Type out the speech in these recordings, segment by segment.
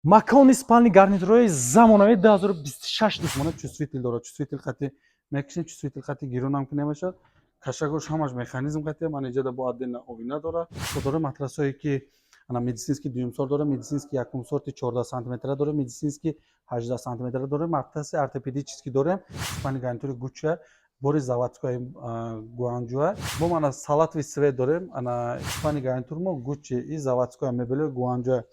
Макони спальный гарнитурои замонавии 2026, дӯст. Мона чувствитель дорад, чувствитель қати мекушем, чувствитель қати гиронам ки намешавад. Кашакош ҳамаш механизм қати. Ман иҷода бо отдельно оина дорад. Дора матрасое, ки ана медицинский дуюмсорт дора, медицинский якум сорти 14 сантиметра дора, медицинский 18 сантиметра дора, матраси ортопедический дорем. Спальный гарнитури Гучча, бори заводской Гуанҷуа. Бо мана салатовый цвет дорем. Ана спальный гарнитур мо Гуччи и заводской мебели Гуанҷуа.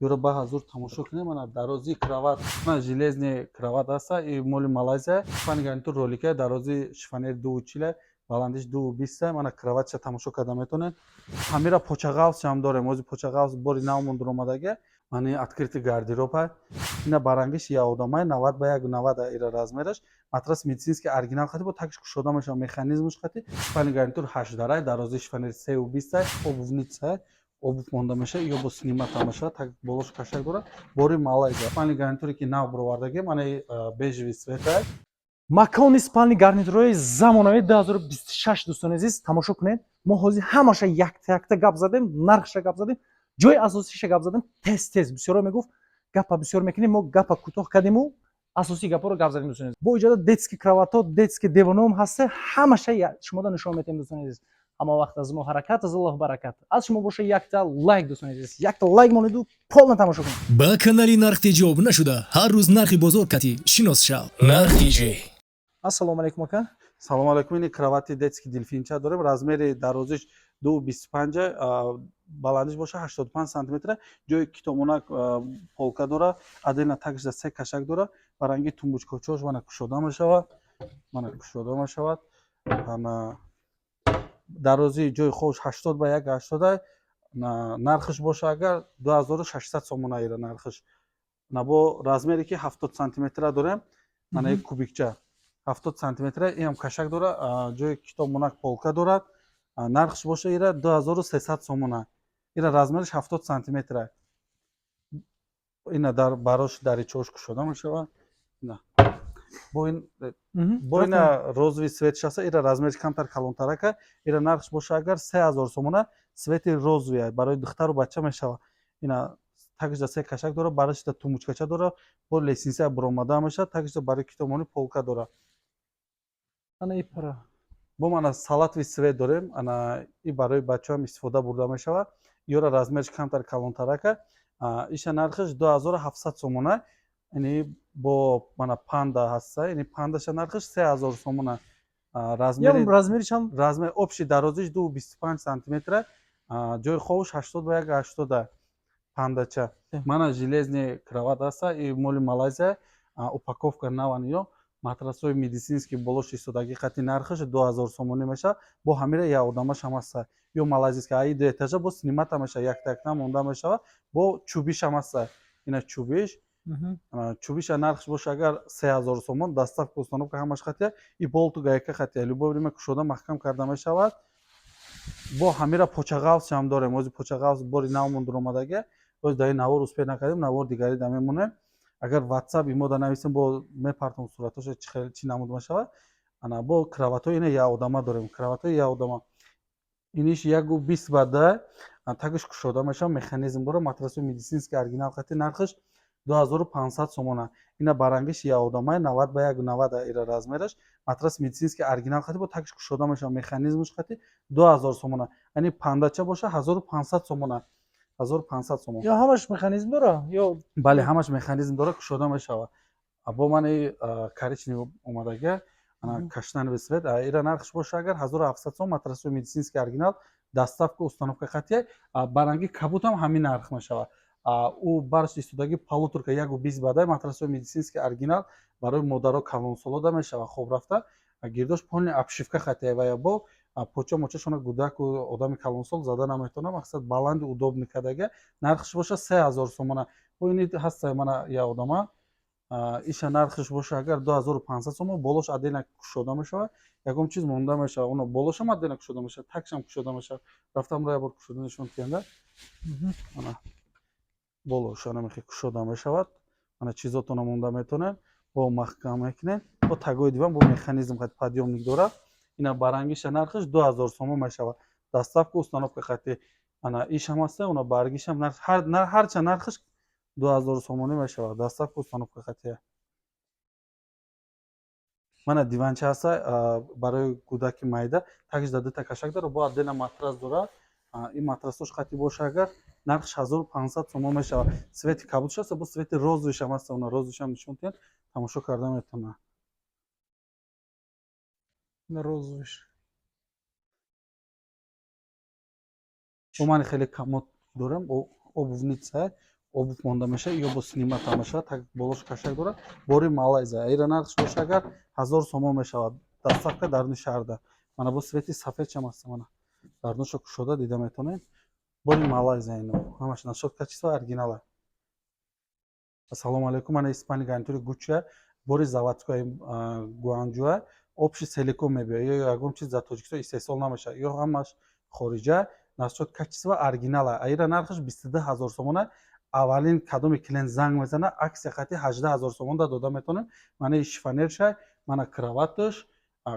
Ёро ба ҳазур тамошо кунем. Ана дарозии кровать, мана железный кровать аста и моли Малайзия. Спальный гарнитур ролика, дарозии шифоньер 2,40, баландиш 2,20. Мана кроватша тамошо карда метонед. Ҳамира почағавсшам дорем. Ози почағавс бори навмон дуромадага. Мани открытый гардероба. Ина барангиш яодамай, 90 ба 1,90 ира размераш. Матрас медицинский оригинал хати, бо такш кушода мешава, механизмш хати. Спальный гарнитур ҳаштдарай, дарозии шифоньер 3,20, обувница, обувь монда мешава ё бо снимать мешава, так болош кашак дорад, бори Малайзия. Спальный гарнитуре, ки нав бировардагем, мана бежевый цвета. Макони спальный гарнитурои замонавии 2026, дӯстони азиз, тамошо кунед. Мо ҳозир ҳамаша якта якта гап задем, нархша гап задем, ҷои асосиша гап задем. Тез тез бисёро мегуфт, гапа бисёр мекунем. Мо гапа кӯтоҳ кардему асосии гапҳоро гап задем, дӯстони азиз. Бо иҷода детский кроватҳо, детский диваном ҳаста, ҳамаша шумода нишон метиҳем, дӯстони азиз. Ҳама вақт аз мо ҳаракат, аз Аллоҳ баракат. Аз шумо боша якта лайк, дӯстони азиз, якта лайк монеду полно тамошо кунед. Ба канали Нархтеҷӣ обуна шуда, ҳар рӯз нархи бозор кати шинос шав. Нархтеҷӣ. Ассалому алайкум, ака. Салому алайкум. Ини кровати детский делфинча дорем. Размери дарозиш 2,25, баландиш боша 85 сантиметра. Ҷои китобонак, полка дора, отдельно такшда се кашак дора. Ба ранги тумбочкачош мана кушода мешавад, мана кушода мешавад. Ана дарозии ҷои хош 80 ба 1,80. Нархаш боша агар 2600 сомона ира нархаш. На бо размере, ки 70 сантиметра дорем, мана як кубикча 70 сантиметра, иам кашак дора, ҷои китобмонак, полка дорад. Нархш боша ира 2300 сомона. Ира размераш 70 сантиметра. Ина дар барош даричош кушода мешавад. Ина бо ин бо ина розовый цветш аста. Ира размериш камтар калонтарака. Ира нархш боша агар 3000 сомона. Цвети розовый барои духтару бача мешавад. Ина такжда се кашак дора, барашда тумбочкача дора, бо лестница буромада мешавад, такжда барои китобмонӣ полка дора. Ана ипара. Бо мана салатовый цвет дорем. Ана и барои бачаҳам истифода бурда мешавад. Ёра размериш камтар калонтарака. Иша нархаш 2700 сомона. Ини бо мана панда ҳаста. Ини пандаша нархаш 3000 сомона. Размери размеришам? Размер общий дарозиш 2,25 сантиметра, ҷои хобуш 80 ба 1,80. Пандача. Мана железный кровать аста и моли Малайзия, упаковка наван. Ё матрасҳои медицинский болош истодагӣ қати, нархаш 2000 сомонӣ мешавад. Бо ҳамира як одамаш ҳам аста. Ё малайзийский аи ду этажа, бо снимать мешавад, якта якта монда мешавад. Бо чӯбиш ҳам аста. Ина чӯбиш. Чӯбиша нархш боша агар 3000 сомон. Доставка, установка ҳамаш хатия и болту гайка хатия, любое время кушода маҳкам карда мешавад. Бо ҳамира почағавсшам дорем. Ози почағавс бори навмон дуромадага. Оз дар ин навор успеть накардем, навор дигари да мемонем. Агар Ватсап имода нависем, бо мепартом суратҳоша, чӣ намуд мешавад. Ана бо кроватҳои ина як одама дорем. Кроватҳои як одама иниш 1,20 ба 10, тагиш кушода мешавад, механизм дорад. Матрасҳои медицинский оригинал қати, нархаш 2500 сомона. Ина барангиш як одамай, 90 ба 1,90 ира размераш. Матрас медицинский оригинал қати, бо тагиш кушода мешавад, механизмш қати, 2000 сомона. Ани пандача боша 1500 сомона, 1500 сомон. Ё ҳамаш механизм дора ё? Бале, ҳамаш механизм дора, кушода мешавад. Бо мани коричневый омадага, ана каштановый цвет. Ира нархш боша агар 1700 сом. Матрасҳои медицинский оригинал, доставка, установка қатия. Баранги кабутам ҳамин нарх мешавад. Ӯ барш истодагӣ полуторка, 1,20 ба 10. Матрасҳои медицинский оригинал барои модаро, калонсолода мешавад. Хоб рафта гирдош полный обшивка қатия ва бо поча мочашона гудаку одами калонсол зада наметавонад. Мақсад баланди, удобный кардага. Нархш боша 3000 сомона. Бо ини ҳаста, мана як одама. Иша нархш боша агар 2500 сомон. Болош отдельно кушода мешавад, ягон чиз монда мешавад. Оно болошам отдельно кушода мешавад, такшам кушода мешавад. Рафтамро як бор кушода нишон диҳанда. Ана болош анамихе кушода мешавад. Ана чизотона монда метавонед, бо маҳкам мекунед. Бо тагои диван бо механизм қати, подъёмник дорад. Ина барангиша нархаш 2000 сомон мешавад, доставка, установка қати. Ана ишам ҳаста, она баргишам ҳарча нархаш. 2000 сомонӣ мешавад, доставка, установка қатия. Мана диванча ҳаста барои кӯдаки майда, такш да дута кашак дора, бо отдельно матрас дора. Ин матрасош қати боша агар, нархш 1500 сомон мешавад. Цвети кабудш аста, бо цвети розовыйшам ҳаста, она розовыйшам нишон диҳанд, тамошо карда метавонад. Розовыйш. Бо мани хеле комод дорам, обувница, обувь монда мешавад ё бо снимать мешавад, так болош кашак дорад, бори Малайзия. Ира нархш боша агар, 1000 сомон мешавад, доставка даруни шаҳрда. Мана бо цвети сафедшам аста, мана дарунашо кушода дида метавонед. Бори Малайзия, ино ҳамаш насчёт качества оригинала. Ассалому алайкум, мана спальный гарнитури Гучча, бори заводской Гуанҷуа, общий целиком мебиёд, ё ягон чиз дар Тоҷикистон истеҳсол намешавад, ё ҳамаш хориҷа, насчёт качества оригинала. Аира нархаш 22 000 сомона. Аввалин кадоми клиент занг мезана, акция қати 18 000 сомон да дода метавонем. Мана шифоньерша, мана кроваташ,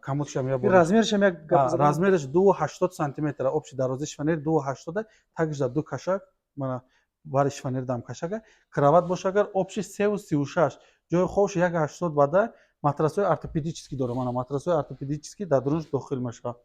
комодшам я. Размершам як гап. Размераш 2,80 сантиметра, общий дарозии шифоньер 2,80, также ду кашак, мана бари шифоньер дам кашака. Кровать боша агар, общий 3,36, ҷои хобш 1,80 бада, матрасҳои ортопедический дора, мана матрасҳои ортопедический дар дурунаш дохил мешавад.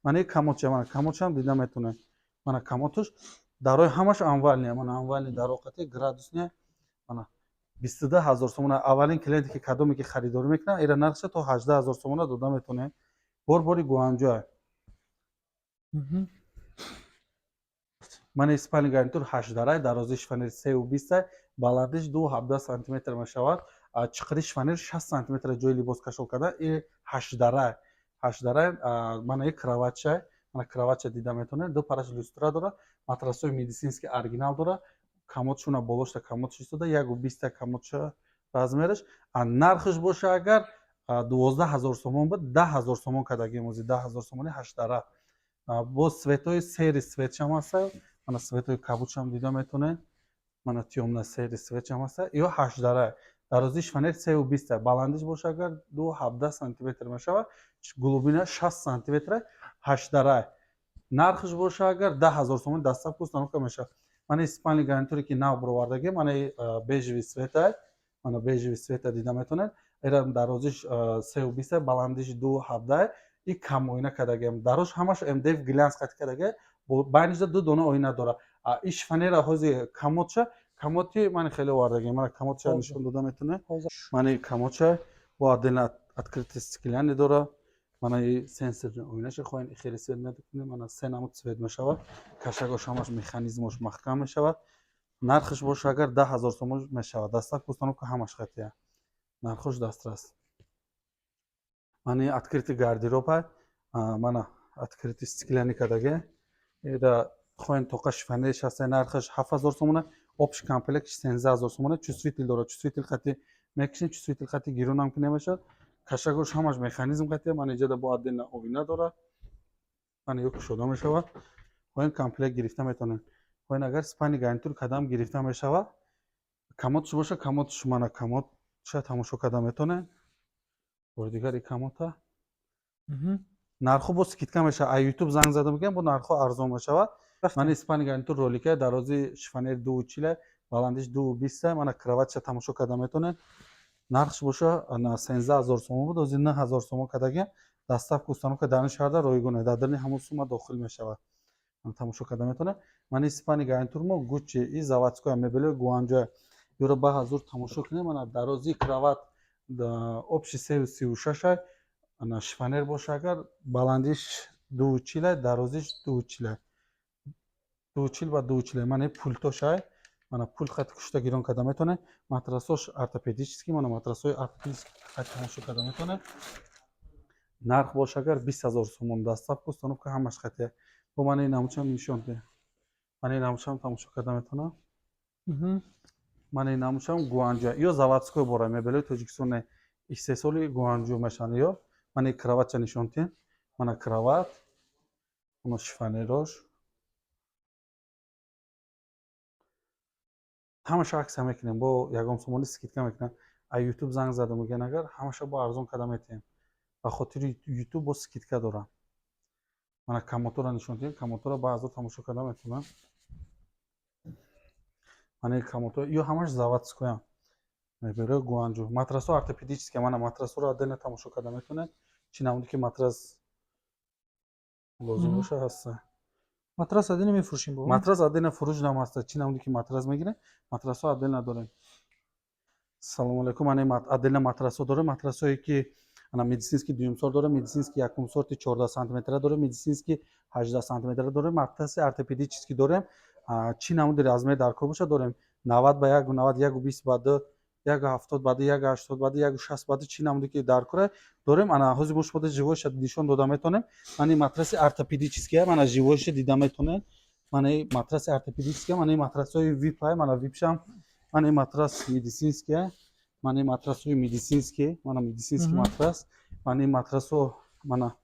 Мана комодша, мана комодшам дида метавонед. Мана комодаш дарои ҳамаш амвалния, мана амвални дароқати градусния. Мана 22 000 сомона. Аввалин клиенте ки кадоме ки харидорӣ мекунад, ира нархша то 18 000 сомона дода метавонем. Бори Гуанҷоа. Мана спальный гарнитур ҳаштдарай, дарозии шифоньер 3,20, баландиш 2,17 сантиметр мешавад, чиқири шифоньер 60 сантиметр, ҷои либос кашол кардан. И ҳаштдарай, ҳаштдарай. Мана и кроватша, мана кроватша дида метавонед, ду параш люстра дора, матрасҳои медицинский оригинал дора, комодшуна болошта комодш истода, 1,20 комодша размераш. Нархш боша агар, 12 000 сомон буд, 10 000 сомон кардагим ози, 10 000 сомони ҳаштдара. Боз цветҳои серый цветшам ҳаста, мана цветҳои кабудшам дида метавонед, мана тёмно серый цветшам ҳаста. Ё ҳаштдара, дарозии шифоньер 3,20, баландиш боша агар, 2,17 сантиметр мешавад, глубина 60 сантиметра, ҳаштдара. Нархш боша агар, 10 000 сомон, доставка, установка мешавад. Мана спальный гарнитуре ки нав бировардагӣ, мана бежевый цвета, мана бежевый цвета дида метавонед. Ира дарозиш 3,20, баландиш 2,17, и кам оина кардагиам, дарош ҳамаш МДФ глянц қати кардагия, байнишда ду дона оина дора. И шифоньера ҳози комодша, комоди мани хеле овардагиам, мана комодша нишон дода метавонед. Мани комодша бо отдельно открытый стеклянный дора, мана и сенсорный оинаша, хоҳем хеле свет медокунем, мана се намуд цвет мешавад, кашакош ҳамаш механизмош маҳкам мешавад. Нархш боша агар, 10 000 сомон мешавад, доставка, установка ҳамаш қатия, нархош дастрас. Мани открытый гардероб, мана открытый стеклянный кардагия. Ира хоҳем тоқа шифоньериш ҳаста, нархаш 7000 сомона, общий комплект 13 000 сомона. Чувствитель дорад, чувствитель қати мекушем, чувствитель қати гиронам ки намешавад, кашакош ҳамаш механизм қатия. Мана иҷода бо отдельно оина дорад, мана ё кушода мешавад. Хоҳем комплект гирифта метавонем, хоҳем агар спальный гарнитур кадам гирифта мешавад. Комодш боша, комодш, мана комодша тамошо карда метавонем. Бори дигар и комода нархҳо бо скидка мешавад, а Ютуб занг зада мегӯям, бо нархҳо арзон мешавад. Мана спальный гарнитур ролика, дарозии шифоньер 2,40, баландиш 2,20. Мана кроватша тамошо карда метавонед. Нархш боша, 13 000 сомон буд, ози 9000 сомон кардагиам, доставка, установка дарни шаҳрда ройгоне, дар дарни ҳамон сумма дохил мешавад, тамошо карда метавонед. Мана спальный гарнитур мо Гуччи, и заводская мебелои Гуанҷоя, ёро ба ҳазур тамошо кунем. Мана дарозии кровать общий 3,36, ана шифоньер боша агар, баландиш 2,40, дарозиш 2,40, 2,40 ба 2,40. Мана пультошай, мана пулт қати кушта гирон карда метавонед. Матрасош ортопедический, мана матрасҳои ортопедический қати тамошо карда метавонед. Нарх боша агар, 20 000 сомон, доставка, установка ҳамаш қатия. Бо мана ин намудшам нишон диҳ, мана ин намудшам тамошо карда метавонам. Мана ин намудшам Гуанҷо, ё заводской бора, мебелои Тоҷикистон не, истеҳсоли Гуанҷо мешаванд. Ё мана кроватша нишон диҳем, мана кровать, мана шифоньерош, ҳамаша акция мекунем, бо ягон сомонӣ скидка мекунем. А Ютуб занг зада мегӯян агар, ҳамаша бо арзон карда метиҳем, ба хотири Ютуб бо скидка дорам. Мана комодҳоро нишон диҳем, комодҳоро баъзо тамошо карда метавонам. Мана комодҳо, ё ҳамаш заводской ян, мебелҳои Гуанҷу. Матрасҳо ортопедический. Мана, матрасҳоро отдельно тамошо карда метавонед. Чӣ намуде ки матрас лозим боша, ҳаста. Матрас отдельно мефурӯшем бо? Матрас отдельно фурӯш нам ҳаста. Чӣ намуде ки матрас мегирем, матрасҳо отдельно дорем. Салому алайкум. Мана, отдельно матрасҳо дорем. Матрасҳое ки ана медицинский дуюм сорт дорем, медицинский якум сорти 14 сантиметра дорем, медицинский 18 сантиметра дорем, матраси ортопедический дорем. Чӣ намуди размер дар кор боша, дорем: 90 ба 1, 91 20 ба 2, 1,70 ба 2, 1,80 ба 2, 1,60 ба 2. Чӣ намуде ки дар кора, дорем. Ана ҳозир мо шумо живой ша нишон дода метавонем. Мана, ин матраси ортопедический, мана, живой ша дида метавонед. Мана, ин матраси ортопедический, мана, ин матрасҳои вип, мана, випшам. Мана, ин матрас медицинский, мана, ин матрасҳои медицинский, мана, медицинский матрас. Мана, ин матрасҳо, мана,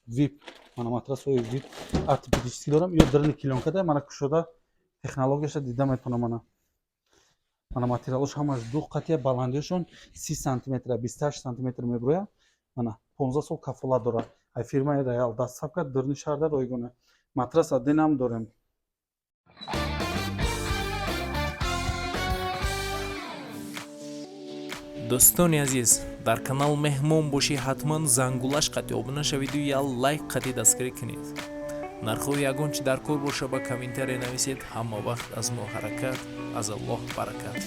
вип, мана, матрасҳои вип ортопедический дорам. Ё дарни клеёнка да, мана, кушода технологияша дида метавонам. Мана, материалош ҳамаш ду қатия, баландиашон 30 сантиметра, 28 сантиметр мебурояд. Мана, 15 сол кафолат дорад. Ай фирмаи Роял, доставка дурни шаҳрда ройгона. Матрас отдельно ам дорем. Дӯстони азиз, дар канал меҳмон бошӣ, ҳатман зангулаш қатъи обуна шавиду як лайк қатъи дастгирӣ кунед. Нархҳои ягон чи дар кор боша, ба комментария нависед. Ҳама вақт аз мо ҳаракат, аз Аллоҳ баракат.